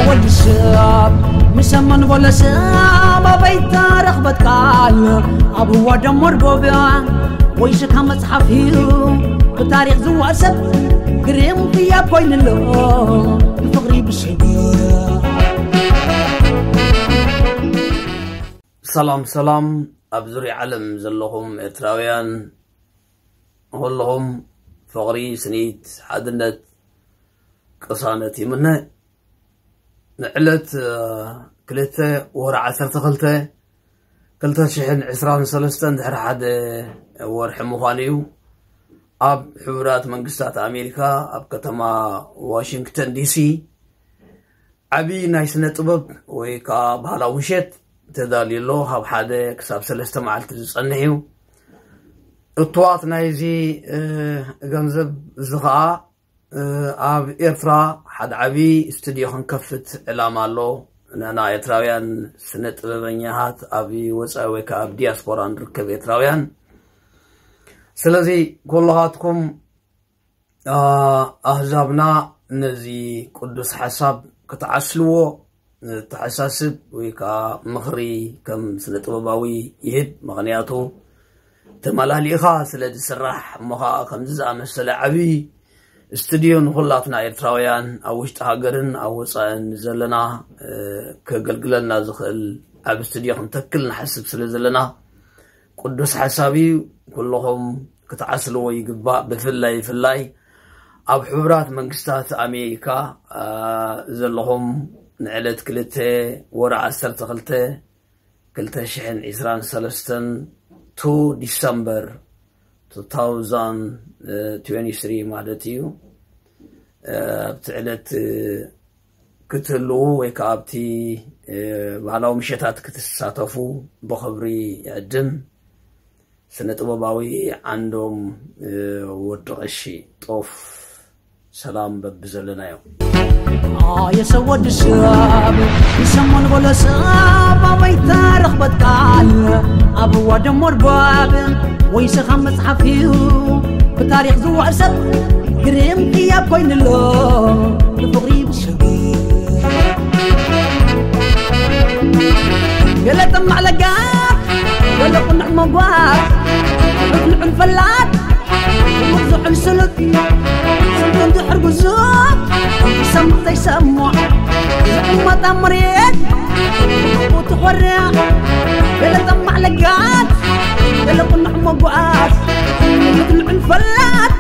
ወዲ ሰብ ምስ ኣመን በሎ ሰብ ኣበይ ተረኽበት ቃል ኣብ ህዋ ደሞ ርጎብያ ወይ ሽካ መጽሓፍ እዩ ብታሪኽ ዝዋእ ሰብ ግርም ህያብ ኮይኑሎ ብፍቕሪ ብሽግር ሰላም ሰላም ኣብ ዙርያ ዓለም ዘለኹም ኤርትራውያን ኩልኹም ፍቕሪ ስኒት ሓድነት ቅሳነት ይምነ ንዕለት ክልተ ወር ዓሰርተ ክልተ ክልተ ሽሕን ዕስራን ሰለስተን ድሕሪ ሓደ ወርሒ ምዃኑ እዩ ኣብ ሕቡራት መንግስታት ኣሜሪካ ኣብ ከተማ ዋሽንግተን ዲሲ ዓብዪ ናይ ስነ ጥበብ ወይ ከዓ ባህላዊ ምሸት ተዳልዩ ኣሎ ካብ ሓደ ክሳብ ሰለስተ መዓልቲ ዝፀንሕ እዩ እትዋት ናይዚ ገንዘብ እዚ ከዓ ኣብ ኤርትራ ሓደ ዓብዪ ስቱድዮ ክንከፍት ዕላማ ኣሎ ንና ኤርትራውያን ስነ ጥበበኛታት ኣብ ወፃኢ ወይ ከዓ ኣብ ዲያስፖራ ንርከብ ኤርትራውያን ስለዚ ኩልኻትኩም ኣህዛብና ነዚ ቅዱስ ሓሳብ ክትዓስልዎ ተሓሳስብ ወይ ከዓ ምኽሪ ከም ስነ ጥበባዊ ይህብ ምኽንያቱ ተመላሊእኻ ስለ ዝስራሕ እሞ ከዓ ከምዚ ዝኣመሰለ ዓብዪ ስቱድዮ ንኩላትና ኤርትራውያን ኣብ ውሽጢ ሃገርን ኣብ ወፃእን ዘለና ከገልግለና ዝኽእል ዓብ ስቱድዮ ክንተክል ንሓስብ ስለ ዘለና ቅዱስ ሓሳብ እዩ ኩልኹም ክትዓስልዎ ይግባእ ብፍላይ ብፍላይ ኣብ ሕቡራት መንግስታት ኣሜሪካ ዘለኹም ንዕለት ክልተ ወርሒ ዓሰርተ ክልተ ክልተ ሽሕን ዕስራን ሰለስተን ቱ ዲሰምበር two thousand twenty three ማለት እዩ ኣብቲ ዕለት ክትህልዉ ወይ ከዓ ኣብቲ ባህላዊ ምሸታት ክትሳተፉ ብኽብሪ ይዕድም ስነ ጥበባዊ ዓንዶም ወዲ ቀሺ ጦፍ ሰላም በብዘለናዮ የሰብ ወዲ ሰብ ይሰሞን በሎ ሰብ ኣበይ ተረኽበት ቃል ኣብ ህዋ ደሞ ርባብ ወይ ሰኻ መጽሓፍ እዩ ብታሪኽ ዝዋእ ሰብ ግርም ህያብ ኮይኑሎ ብፍቕሪ ብሰብ ገለ ጠማዕ ለጋት ገለ ቁኑዕ መጓዝ ንዑን ፈላጥ ዝሑል ስሉጥ ስንቱ እንድሕር ጉዙ ይሰምዕ ዘይሰምዕ ዝዕመጣ መሬት ትኾርዕ ገለ ጠማዕ ለጋት ገለ ቁኑዕ መጓዝ ንዑን ፈላጥ